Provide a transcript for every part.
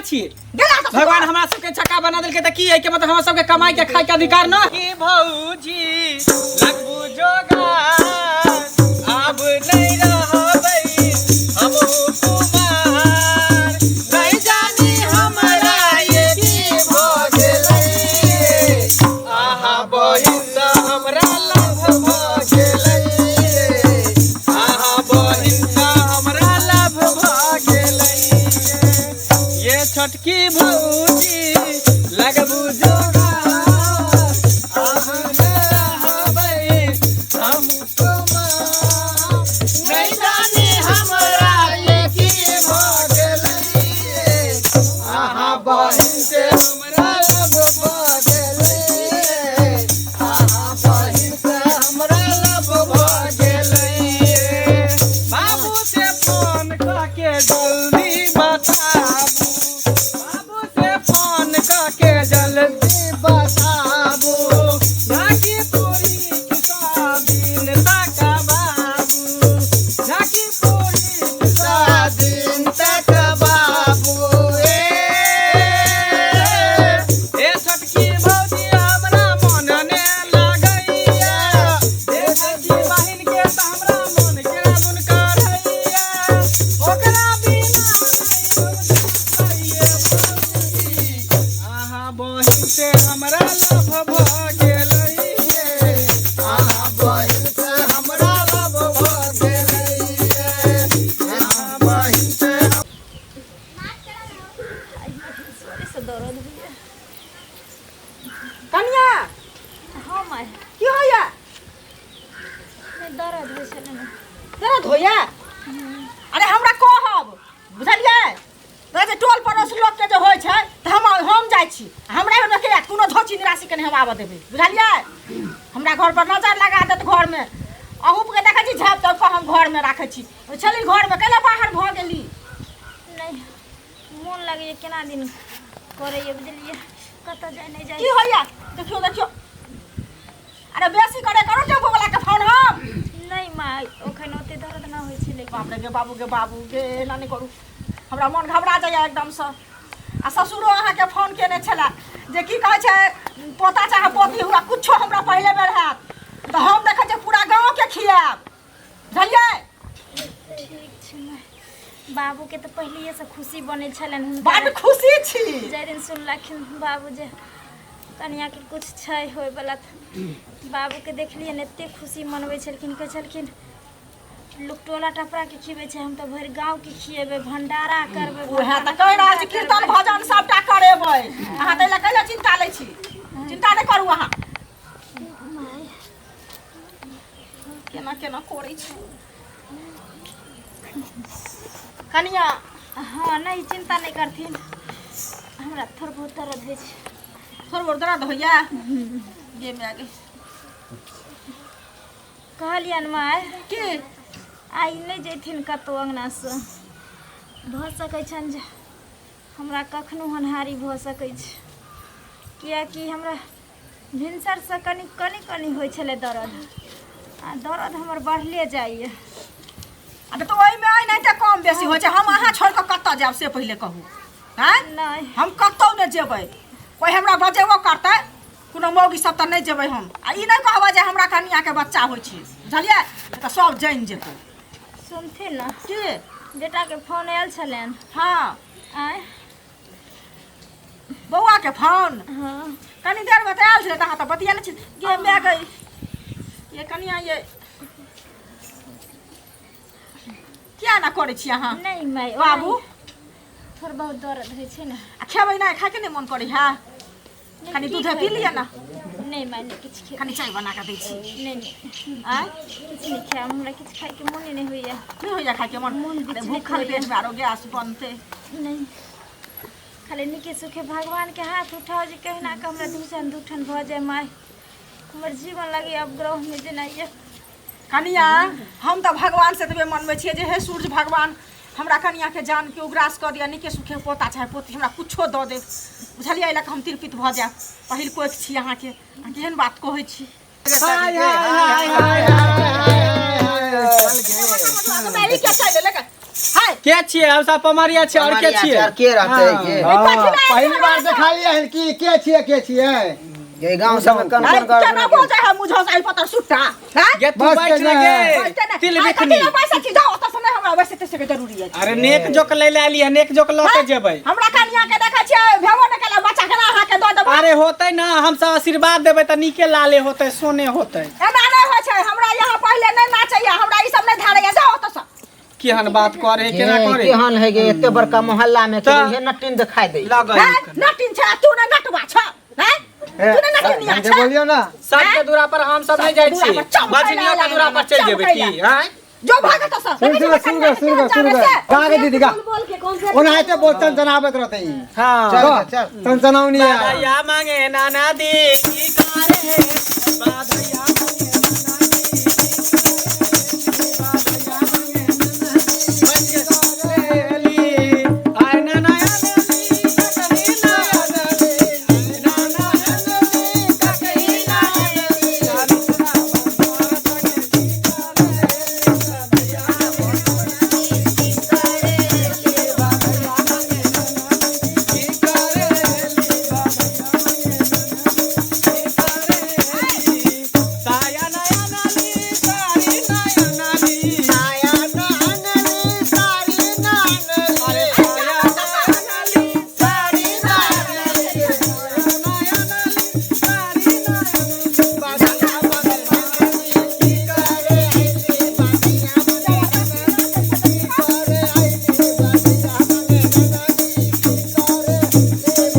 छियै। गेला तऽ भगवान हमरा सबके छक्का बना देलकै तऽ की है के मतलब हमरा सबके कमाई के खाय के अधिकार न की भौजी लगबू जोगार आब नहीं रहबै हमहू कुमार नहीं जानी हमरा ये की भऽ गेलै आहा बहिन सँ हमरा लव भऽ गेलै आहा बहिन सँ हमरा लव भऽ गेलै ये छोटकी भौजी लगबू जोगार अहाँ ने रहबै हम कुमार नहीं जानी हमरा ये की भऽ गेलै अहाँ बहिन से हमरा लव भऽ गेलै अहाँ बहिन से हमरा लव भऽ गेलै बाबू से फोन कऽ के जल्दी बताबू बाबू से फोन कऽ के जल्दी बताबू झाँकी पूरी किसा दिन तक बाबू झाँकी पूरी किसा दिन तक बाबू ए ए छोटकी भौजी हमरा मन ने लागैया देखै छी बहिन के तऽ हमरा मन के दुन करैया ओकरा बिना नहि हम जीबैये भौजी अहाँ बहिन से हमरा लभ भऽ गेलै हे अहाँ बहिन से हमरा लभ भऽ गेलै हे अहाँ बहिन से से दर्द होइए। कनिया। हाँ माय। की होइया? नहि, दर्द होइ छलै ने। दर्द होइया? अरे हमरा कहब बुझलियै तऽ जे टोल पड़ोस लोकके जे होइ छै तऽ हम जाइ छी। हमरा एहिमे के कोनो धोची निराशी के नहि हम आबऽ देबै, बुझलियै? हमरा घर पर नजर लगा देत। घरमे अहूँ के देखै छी, झाँपि तोपि कऽ हम घरमे राखै छी। छली घरमे, कैला बाहर भऽ गेली? नहि, मोन लगैए, केना दिन करैए, बुझलियै? कतऽ जाइ नहि जाइ। की होइया? देखियौ देखियौ, अरे बेसी करे करू टेम्पू वाला के फोन हम। नहि माँ, ओखन ओते दर्द नहि होइ छै लेकिन। बाप रे गे बाबू गे बाबू गे, एना नहि करू, हमरा मन घबरा जाइए एकदमसँ। आ ससुरो अहाँके फोन केने छलए जे की कहै छै, पोता चाहे पोती हुआ कुछो, हमरा पहिले बेर हैत तऽ हम देखै छियै पूरा गाँवके खियाएब, बुझलियै? ठीक छै माँ। बाबूके तऽ पहिलिएसँ खुशी बनै छलनि हुनका। बड्ड खुशी छी। जाहि दिन सुनलखिन बाबू जे कनियाके किछु छै होइवला, तऽ बाबूके देखलियनि एतेक खुशी मनबै छलखिन। कहै छलखिन, लोक टोला टपराके खिबै छै, हम तऽ भरि गाँवके खिएबै, भण्डारा करबै। उएह तऽ कहि रहल छी, कीर्तन भजन सबटा करेबै। अहाँ ताहि लए कैला चिन्ता लै छी? चिन्ता नहि करू अहाँ। केना केना करै छी कनिया? हँ, नहि, चिन्ता नहि करथिन, हमरा थोड़ बहुत दर्द होइ छै। थोड़ बहुत दर्द होइया? गे माय गे। कहलियनि माय। की? आइ नहि जैथिन कतहु अङ्गनासँ। भऽ सकै छनि जे हमरा कखनो होनहारी भऽ सकै छै, किएकि हमरा भिनसरसँ कनि कनि कनि होइ छलै दर्द, आ दर्द हमर बढ़ले जाइए। अरे तऽ ओहिमे आइ नहि तऽ कम बेसी होइ छै। हम अहाँ छोड़ि कऽ कतऽ जायब से पहिले कहू। आँय? नहि। हम कतहु नहि जेबै। कोइ हमरा बजेबो करतै, कोनो मौगी सब, तऽ नहि जेबै हम। आ ई नहि कहबै जे हमरा कनियाके बच्चा होइ छै, बुझलियै? तऽ सब जानि जेतै। सुनथिन ने। की? बेटाके फोन आयल छलनि। हँ। आँय? बौआके फोन? हँ। कनी देरमे तऽ आयल छलै, तऽ अहाँ तऽ बतिया छी। गे माय गई, ये कनिया, ये किया एना करै छी अहाँ? नहि माय। बाबू। थोड़ बहुत दर्द होइ छै ने। आ खेबै नहि? खायके नहि मन करै है? नहि, कनी की दूधे पी खेबै? लिअ ने। नहि माय, नहि किछु खेबै। कनी चाय बना कऽ दै छी। नहि नहि। आँय? किछु नहि खायब, हमरा किछु खायके मोने नहि होइए। नहि होइए खायके मन? मोन अरे विचलित भूखल होइए। पेटमे आरो गैस बनतै। नहि, खाली नीके सुखे भगवानके हाथ उठाओ जे कहिना कऽ हमरा दूठन दूठन भऽ जाय। माय, हमर जीवन लगैए अब ग्रहमे जेना ये। कनिया, हम तऽ भगवान से एतबे मनबै छियै जे हे सूर्य भगवान, हमरा कनियाके जानके उग्रास कऽ दिअ, नीके सुखे पोता चाहे पोती हमरा कुछो दऽ देब, बुझलियै? एहि लऽ कऽ हम तिरपित भऽ जायब। पहिल कोख छी अहाँके, अहाँ केहन बात कहै छी? हाय हाय हाय हाय हाय हाय। ई क्या चलि लेलक? हाय के छियै हम सब पमरिया छियै और के छियै और के रहतै के ई कथी लए पहिल बार देखलियै हन की के छियै के छियै ये गांव सब में कन हाय कन कर केना बोल जाय है मुझो से आई पतर सुट्टा हां गे तू बस बैठ के ने ने। गे तिल बिखनी पैसा छी जाओ ओतऽ से नहि हमरा वैसे तैसे के जरूरी अछि अरे नेक जोक लै ले एलियै नेक जोक लऽ के जेबै हमरा कनिया के देखै छियै भेबो नहि केला बच्चा केना अहाँके दऽ देबै अरे होतै ना हम सब आशीर्वाद देबै तऽ नीके लाले होतै सोने होतै एना नहि होइ छै हमरा यहाँ पहिले नहि नाचैया हमरा ई सब नहि धारैया जाओ ओतऽ से केहन बात करे केना करे केहन है गे एते बड़का मोहल्ला में के तऽ- इहे नटिन दिखाई दे लगै हैं नटिन छै तू ने नटवा छ हैं तू ने नटिनिया ढंग से छ बोलियो ना सबके दूरा पर हम सब नहीं जाइ दूरा छी पर चमकैला बजनियो के दूरा पर चलि जेबै की आँय जो भागत से सुन सुन सुन सुन सुन गा गे दीदी गा बोल के कौन से ओनाहिते बहुत चनचनाबैत रहतै ई हाँ चल चल चनचनाउनी है बाधैया मांगे नाना दी की करे बाधैया मांगे नाना दी की करे बाधैया मांगे नाना दी की करे आय नाना आनली ककही ना आनली आय नाना आनली ककही ना आनली चारू साया नया नाली सारी नया नाली साया ना अनली सारी ना अनली अरे साया नया नाली सारी नया नाली साया नया नाली सारी नया नाली बाधिया मांगे नाना की करे आइली बाधिया मांगे नाना की करे आइली बाधिया मांगे नाना की करे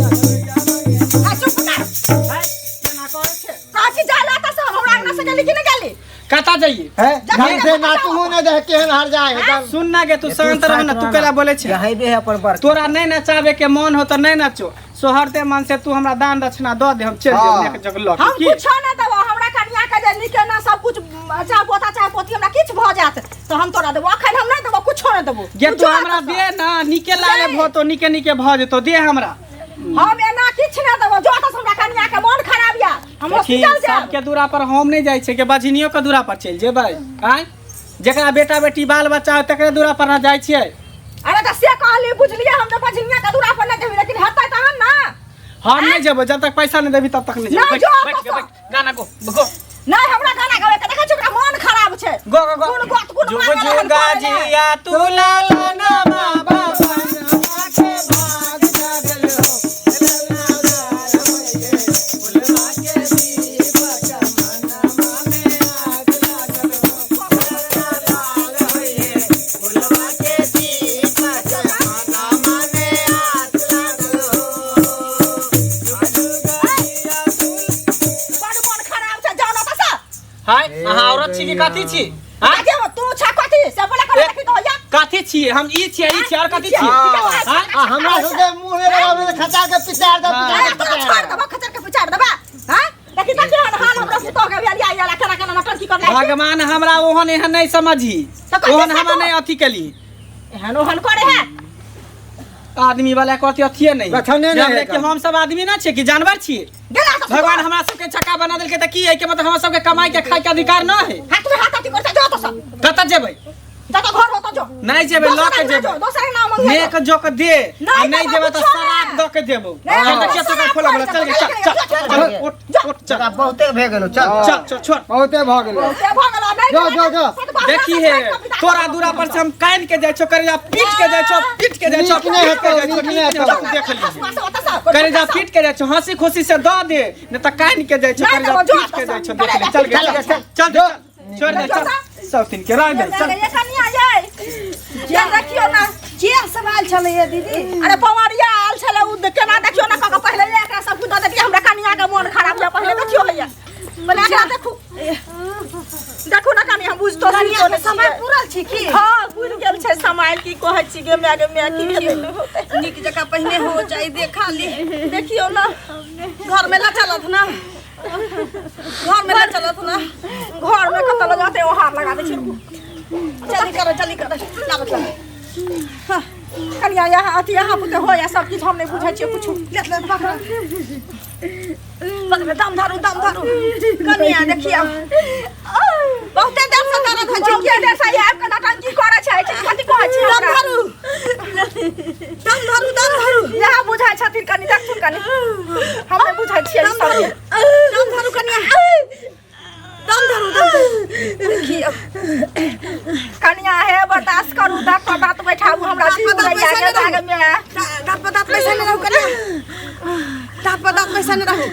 बाधिया मांगे आ चुप कर केना करै छै काची जाला त से हमरा अंगना से गेली कि नहि गेली कतऽ जइए है ढंग से नाचू न दे केहन हर जाए एकदम सुन ना गे तू शांत रह ना तू केला बोले छै हेबे है अपन बड़ तोरा नहीं नचाबे के मन हो तऽ नहीं नचो सोहरते मन से तू हमरा दान दक्षिणा दऽ दे हम चलि हाँ। जेब जग लऽ हम के की कुछो नहि देबो हमरा कनिया के जे नीके ना सब कुछ चाहे पोता चाहे पोती हमरा किछु भऽ जायत तऽ हम तोरा देबो अखन हम नहि देबो कुछो नहि देबो गे तू जो हमरा एतऽ से। दे ना नीके लाले नहीं। भऽ तो नीके नीके भऽ जेतो दे हमरा हम एना किछु नहि देबो जो एतऽ से हमरा कनिया के मन खराब या हम देखी हॉस्पिटल जायब सबके दूरा पर हम नहीं जाइ छै के बझनियो के दूरा पर चलि जेबै आँय जेकरा बेटा बेटी बाल बच्चा है तकरे दूरा पर ना जाइ छियै अरे तऽ से कहली बुझलियै हम तऽ बझनिया के दूरा पर नहि जेबै लेकिन हेतै तहन ना हम नहीं जेबै जब तक पैसा नहीं देबी तब तक नहीं जेबै नहीं, बैठ जो बैठ आपस बैठ गाना गो गो नहि हमरा गाना गाबै के देखै छी ओकरा मन खराब छै गो गो गो कोन गत कोन जुग मांगल हन जुगा करे ले। जिया तू लाला ना मा बाबा के भाग जागल हो ललना दार होइए फुलवा के दीपक मनमा में आग लागल हो ललना लाल होइए फुलवा के दीपक मनमा में आग लागल हो जुग जुगा जिया तू बड़ मन खराब छै जाउ ना तऽ से हाय अहाँ औरत छी कि कथी छी आँय? आगे तू छ कथी से बोला कर देखी तो या कथी छियै हम ई छियै ई छियै और कथी छियै आँय? आ हमरा सबके मुँह में लगाबे तऽ खचा के पिचार दे अरे पिचार तोरा छोड़ देबो खचर के पिचार देबा हां देखी त केहन हाल हमरा पुतोह के भेल या या केना केना नटंकी कर लागि भगवान हमरा ओहन एहन नहीं समझी तऽ कथी ओहन हमरा से नहीं अथी केली एहन ओहन करे है आदमी वाला के अथी अथिए नहीं लक्षणे नहीं जब है कि हम सब आदमी ना छियै कि जानवर छियै गेला तऽ भगवान हमरा सबके छक्का बना देलकै तऽ की है के मतलब हमरा सबके कमाई के खाय के अधिकार ना है हाथ में हाथ अथी कर जो तो सब कतऽ जेबै जत घर होतो जो नहीं जेबै लऽ के दोसर अंगना जेबै जो दोसर अंगना मंगिया नेक जोक दे आ नहीं नहीं देबो, देबै तऽ कुछो शराब नहीं। दऽ के देबो नहीं, चल देखिए शराब तो खोला बोला चल खोल चल चल चल, चल उठ उठ चल जगह बहुते भे गेलो चल चल चल छोड़ बहुते भऽ गेलै बहुते भऽ गेलो नहीं जो, जो, जो। देखी हे तोरा दूरा पर से हम कान के जाइ छौ करेजा पीट के जाइ छौ पीट के जाइ छौ नीक नहि पीट के हेतौ, जाइ छौ नीक नीक नहि नहि हेतौ। हेतौ, देख लीजिए करेजा पीट के जाइ छौ हंसी खुशी से दऽ दे नहीं तऽ कान के जाइ छौ नहीं करेजा देबो, जो पीट के जाइ छौ देख ले चल चल, चल चल, चल चल छोड़ दे चल सब दिन के रह दे चल चल रखियो ना के सवाल छलैया दीदी अरे पवरिया आयल छलै उ केना देखियो ना कऽ पहिले एकरा सब कुछ दऽ देतियै हमरा कनिया के मोन खराब यऽ पहिले देखियो हैया पहिले एकरा देखू देखू ना कनी हम बुझतो कनिया के समय पूरल छी की हाँ पुरि गेल छै समय की कहै छी गे माय गे माय की भेलै होतै नीक जकाँ पहिने हो चाही देखा ली देखियो ना घर में ला चलत ना घर में ला चलत ना घर में कतऽ लऽ जाते ओहार लगा दै छै रुकू जल्दी करो जल्दी करो लाबत लाबत हाँ, कनिया यहाँ अथी यहाँ पुते हो या सब किछु हम नहि बुझै छियै कुछो ले ले पकड़ पकड़ दम धरू दम धरू कनिया देखियौ बहुते देर से दर्द होइ छै। बहुते देर से आबि के नौटंकी करै छै, कथी कहै छी दम हमरा? धरू, दम धरू, दम धरू। इएह बुझै छथिन, कनि देखथुन कनि, हम नहि बुझै छियै ई दम धरू, सबके। दम धरू कनिया, दम धरू, दम धरू। देखियौ कनिया हे, बर्दाश्त करू, दाँत पर दाँत बैठाबू, हमरा दाँत जीव पर दाँत उड़ैया बैसा गे ने रहू। दाग मे। दाँत पर दाँत बैसा ने रहू कनिया, दाँत पर दाँत बैसा ने रहू।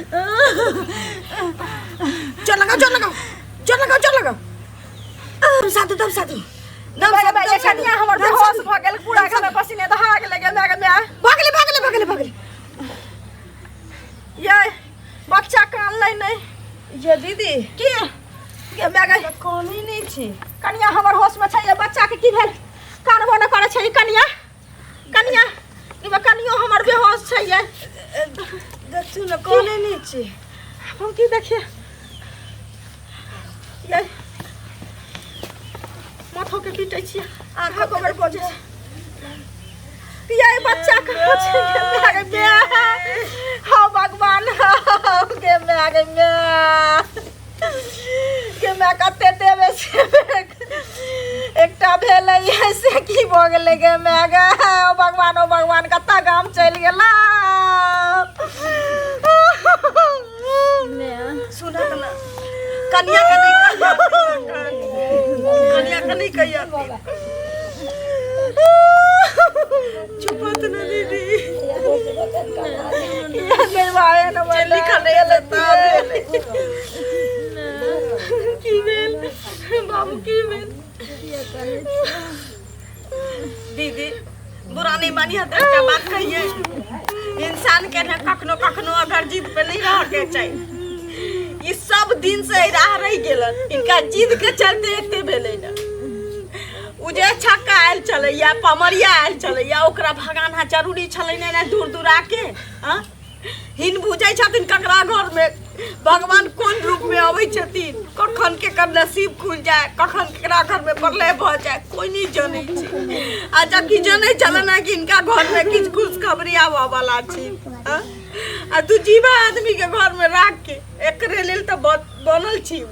जोर लगाओ, जोर लगाओ, जोर लगाओ, जोर लगाओ। दम साधु, दम साधु, दम साधु, दम साधु। कनिया हमर दम बेहोश साधु। भऽ गेल पूरा, घरमे पसीने दहा गेलै गे माय गे माय। भगले, भगले, भगले, भगले। ये बच्चा कानलै नहि? ये दीदी। की गे माय गे? कमी नहि छै। कनिया हमर होशमे छै? ये बच्चाके की भेल? कानबो नहि करै छै ई। कनिया, कनिया, ई कनियो हमर बेहोश छै ये। देखू ने, कोने नहि छै। हम की देखिए? ये माथो के पीटै छियै, आँखो गोबर बजै छै। पिया, ई बच्चा कहाँ छै? गे माय गे माय, हौ भगवान, हौ गे माय गे माय, गे माय, कते देबै से एकटा भेलै से की भऽ गेलै? गे माय गे, ओ भगवान, ओ भगवान, कतऽ गाम चलि गेला? सुनत ने कनिया के नहि कहिया, कनिया के नहि कहिया। चुपत ने दीदी। नहि भाई, जे लिखल रहै ता भेलै। की भेल बाबू, की भेल? दीदी, बुरा नहीं मानिए तो एकटा बात कहिए। इंसान के ना कखनो कखनो अगर जिद पे नहीं रह के चाहिए। ई सब दिन से राह रहि गेलन, इनका जिद के चलते एते भेलै ने। उ जे छक्का आयल छलै या पमरिया आयल छलै या, ओकरा भगाना जरूरी छलै ने? ने दूर दूर आके हाँ हिन बुझै छथिन ककरा घरमे भगवान कोन रूपमे अबै छथिन, कखन केकर नसीब खुलि जाय, कखन केकरा घरमे प्रलय भऽ जाय, कोइ नहि जनै छै। आ जबकि जनै छलै ने कि हिनका घरमे किछु खुशखबरी आबऽ वाला छै। आँ? आ तू जीवा आदमीके घरमे राखके एकरे लेल तऽ बनल छी उ।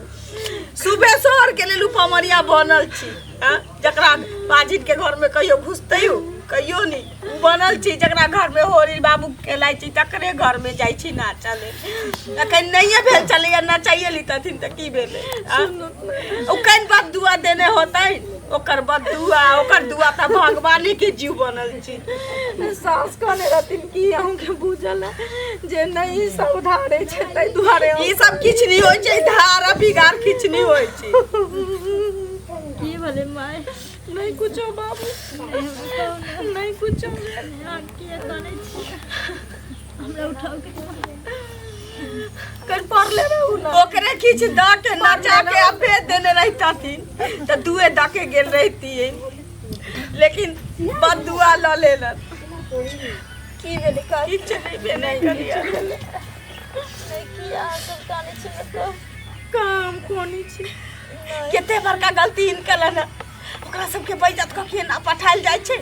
सुबह शहरके लेल उ पमरिया बनल छी। आँ? जकरा बाजिनके घरमे कहियो घुसतै उ कहियो नहि। उ बनल छी जकरा घरमे होरी बाबू खेलाइ छी, तकरे घरमे जाइ छी नाचऽ लेल। अखन नहिए भेल छलैया, नचाइए लितथिन तऽ की भेलै? आँ? ओ कनि बददुआ देने होतै, ओकर बददुआ, ओकर दुआ तऽ भगवाने के जीव बनल छी। सास कहने रहथिन कि अहूँके बुझल है जे नहि सब धारे छै, ताहि दुआरे ई सब किछु नहि होइ छै, धार आ बिगाड़ किछु नहि होइ छै। की भेलै माय? नहि कुछो बाबू, नहि कुछो। अहाँ किया कानै छियै? हमरा उठाउ के। कर पढ़ले रहू ना। ओकरे किछु दऽ के नचा के आ भेज देने रहितथिन तऽ दुए दऽ के गेल रहितियै, लेकिन बदुआ लऽ लेलन। की भेलै काकी? किछु नहि भेलै कनिया। नहि, की अहाँ सब कानै छी मतलब? काम कोनी छी, कते बड़का गलती हिनकर ने। ओकरा सबके बेइज्जत कऽ के एना पठायल जाइ छै?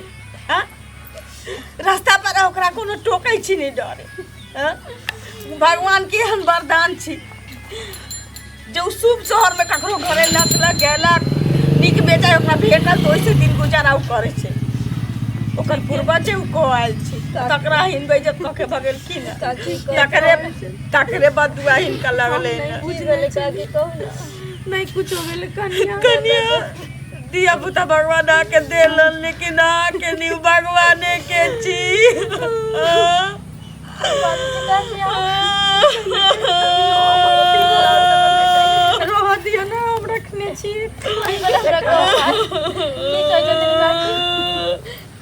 हँ, रास्ता पर ओकरा कोनो टोकै छी नहि डरे। हँ, भगवान के एहन वरदान छी जे ओ शुभ शहरमे ककरो घरे नचलक गेलक, नीक बेजाय ओकरा भेटल तऽ ओहिसँ दिन गुजारा ओ करै छै। ओकर पूर्वज जे ओ कऽ आयल छी, तकरा हिन बेइज्जत कऽ के भगेलखिन। तकरे तकरे बदुआ हिनका लगलै ने। की भेलै काकी, कहू ने। नहि कुछो भेलै कनिया। कनिया, धिया पुता भगवान अहाँके देलन, लेकिन अहाँके नहि, ओ भगवाने के छी। रह दियौ ने, हम रखने छी। हमरा कहू, की कहै छथिन काकी?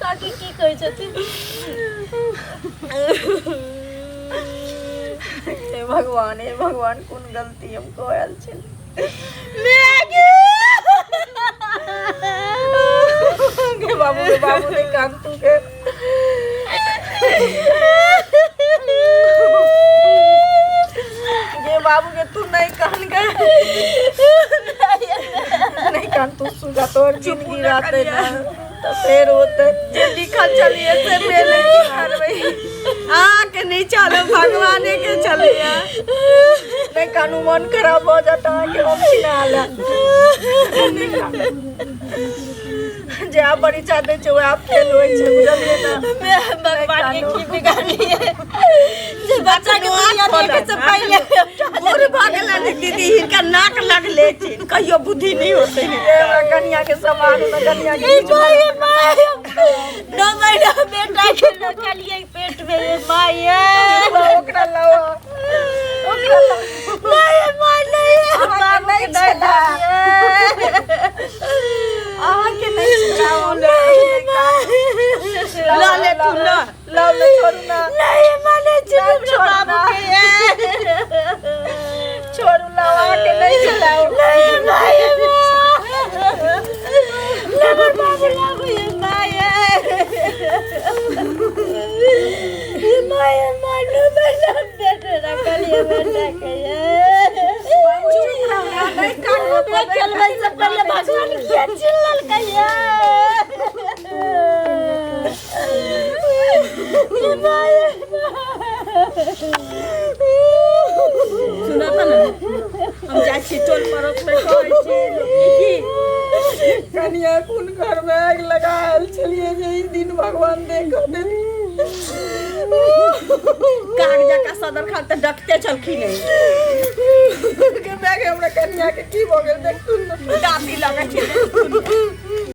काकी, की कहै छथिन? हे भगवान, हे भगवान, कोन गलती हम कऽ आयल छी? गे बाबू, गे बाबू, नहीं कान तू के। गे बाबू के, तू नहीं कान गे, नहीं कान तू। सुगा तोर जिंदगी रहते ना तऽ फेर होते। जे लिखल चलिए से भेलै, की करबै? अहाँके नहि चलू, भगवाने के चलैया। नहि कानू, मन खराब भऽ जायत अहाँके। हम छी ने आला जे आब परीक्षा दै छै वएह फेल होइ छै, बुझलियै ने? भगवान के की बिगाड़लिए जे बच्चा के दुनिया देखे से पहले बूढ़ भऽ गेलनि दीदी, हिनका नाक लगले छै, कहियो बुद्धि नहि होतै। हमरा कनिया के सम्हारू ने, कनिया के। ई माय माय, 9 महीना बेटा के रखलिए पेट में, ये माय। ओकरा लाओ, ओकरा लाओ। नहीं माय, नहीं। अहाँके नहि छला, अहाँके नहि छला। ल ले तू, ल ल ले, छोड़ू ना। नहीं माने छोड़ू बाबू ना। के। छोड़ू, लाओ, अहाँके नहीं छलाओ। नहीं माय, लेबर बाबू लाबू। ये my, ये my मानो बेटा, बेटा रखलिए बेटा के। चुप रहो ना, नहीं कानू। खेलबै से पहले भगवान किया चिल्लल कहिया? ये my. सुनऽ तऽ ने, हम जाइ छी टोल पड़ोस मे, कहै छी लोकके की कनिया कोन घर मे आगि लगा आयल छलियै जे ई दिन भगवान देख देली। काग जकाँ सदर खान तऽ डकते छलखिन हे। के बैग, हमरा कनिया के की भऽ गेल देखतुन ने, दादी लगै छै।